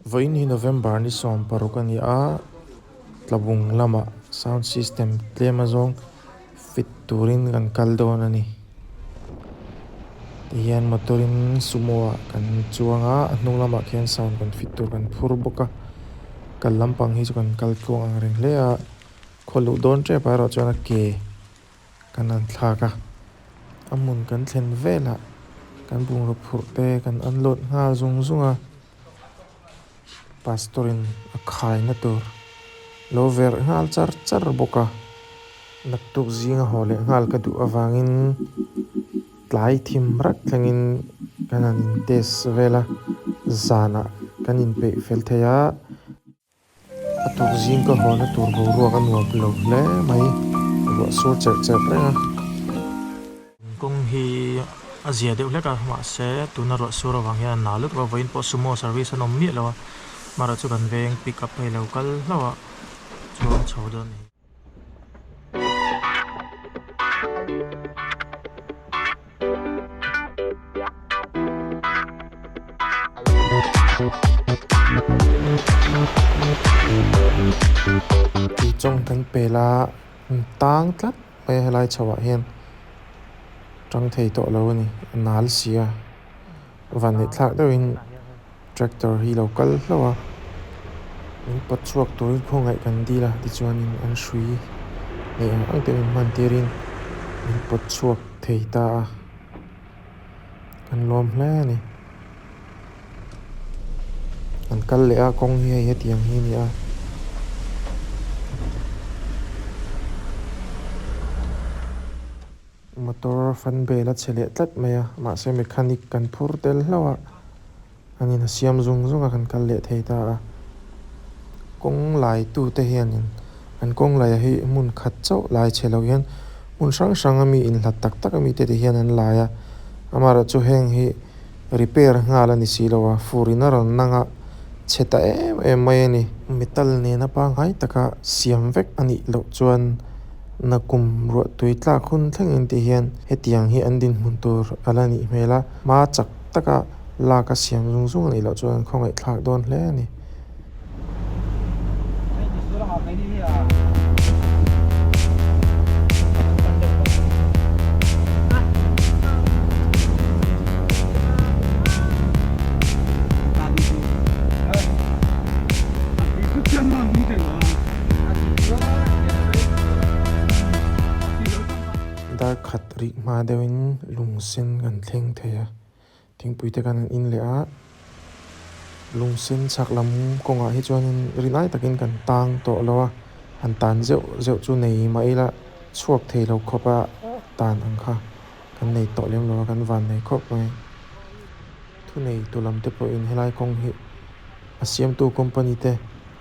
Vawiin hi November ni 16 a ni a, Tlabung lamah sound system tlem azawng fit turin kan kal dawn a ni. Tihian motor in sumo ah kan chuang a, a hnung lamah khian sound kan fit tur kan phur bawk a, kal lampang hi chu kan kal tluang ang reng hle a, khaw luh dawn tep ah erawh chuan a ke kan han thlak a, a hmun kan thlen velah kan bungraw phurh te kan unload nghal zung zung a. Pastor in a khaina tur lo verh nghal char char bawk a, naktuk zinga haw leh nghal ka duh avangin tlai thim rat thlengin kan han in test vel a, zanah kan inpeih fel thei a. A tuk zing ka hawna tur boruak a nuam lo hle mai, ruah sur cherh cherh reng a. Kawng hi a zia deuh hlek a, mahse tuna ruah sur avang hian a na lutuk a, vawiin pawh sumo service an awm miah lo a, amaherawhchu kan veng pick up hei lo kal hlauh a, chuang chho dawn a ni. Tuichawng kan pel a tang tlat mai a helai chho ah hian tang thei tawh lo a ni a nal si a vanneih thlak deuhin tractor hi lo kal hlauh a min pawt chhuak turin khawngaih kan dil a tichuanin an hrui neih ang ang te min hman tirin min pawt chhuak thei ta a kan lawm hle a ni an kal leh a kawng hi hei hetiang hi a ni a. Motor fan bel a che leh tlat mai a, mahse mechanic kan phur tel hlauh a, an in a siam zung zung a kan kal leh thei ta a. Kawng lai tute hianin an kawng laia hi hmun khat chauh lai chhe lo hian hmun hrang hrang a mi inhlat tak tak a mite ti hian an lai a, amaherawhchu heng hi repair nghal a ni si lo a, fur in a rawn nang a chhe ta em em mai a ni. Metal nena pangngai taka siam vek a nih loh chuan. Nakum ruahtui tlak hun thlengin tih hian hetiang hi an dinhmun tur a la nih hmel a, hma chak taka lak a siam zung zung a nih loh chuan an khawngaihthlak dawn hle a ni. Dar khat rih hma deuhin lung sen kan thleng thei a, thingpui te kan han in leh a, lung sen chhak lam kawngah hi chuanin rinai takin kan tang tawh lo a, han tan zeuh zeuh chu nei mah ila chhuak thei lo khawp a tan ang kha kan nei tawh lem lo a, kan van nei khawp mai. Thuneitu lam te pawhin helai kawng hi a siamtu company te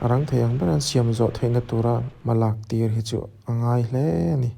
a rang thei ang ber an siam zawh theihna tura hma lak tir hi chu a ngai hle a ni.